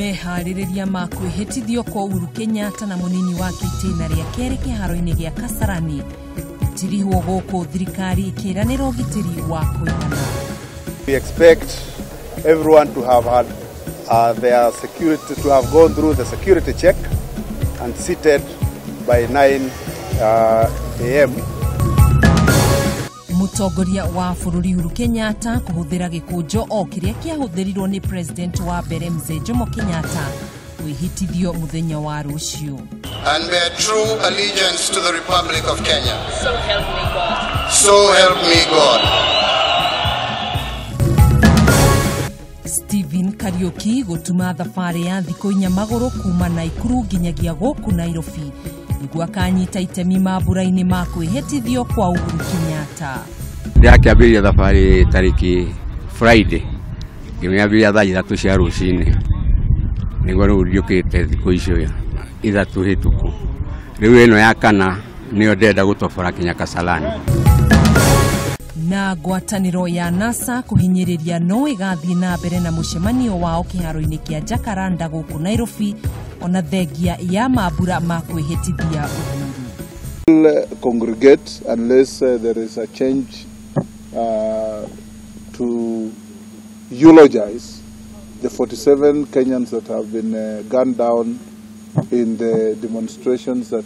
Meharĩrĩria ma kwĩhĩtithio kwa Uhuru Kenyatta na mũnini wake itĩna rĩa kerĩ kĩharo-inĩ gĩa Kasarani tirihwo gũkũ thirikari ĩkĩranĩra ũgitĩri wa kũigana. We expect everyone to have had their security, to have gone through the security check and seated by 9 a.m. Mũtongoria wa bũrũri Uhuru Kenyatta kũhũthĩra gĩkũnjo o kĩrĩa kĩahũthĩrirwo nĩ president wa mbere Mzee Jomo Kenyatta kwĩhĩtithio mũthenya wa rũciũ. And bear true allegiance to the Republic of Kenya. So help me God. So help me God. Stephen Kariuki gũtuma thabarĩ ya thikũ inya magũrũ kuma Naikuru nginyagia gũkũ Nairobi nĩguo akanyita itemi mambura-inĩ ma kwĩhĩtithio kwa Uhuru Kenyatta. Ndĩrakĩambĩrĩria thabarĩ tarĩki Friday, ngĩmĩambĩrĩria thaa 3 cia rũcinĩ, nĩguo rĩu ndiũkĩte thikũ icio 3 hĩtũku. Rĩu ĩno ya kana nĩyo ndĩrenda gũtobora kinya Kasarani. Na ngwatanĩro ya NASA kũhinyĩrĩria no ĩgathiĩ na mbere na mũcemanio wao kĩharo-inĩ kĩa Jacaranda gũkũ Nairobi ona thengia ya mambura ma kwĩhĩtithia Uhuru. Will congregate unless there is a change to eulogize the 47 Kenyans that have been gunned down in the demonstrations that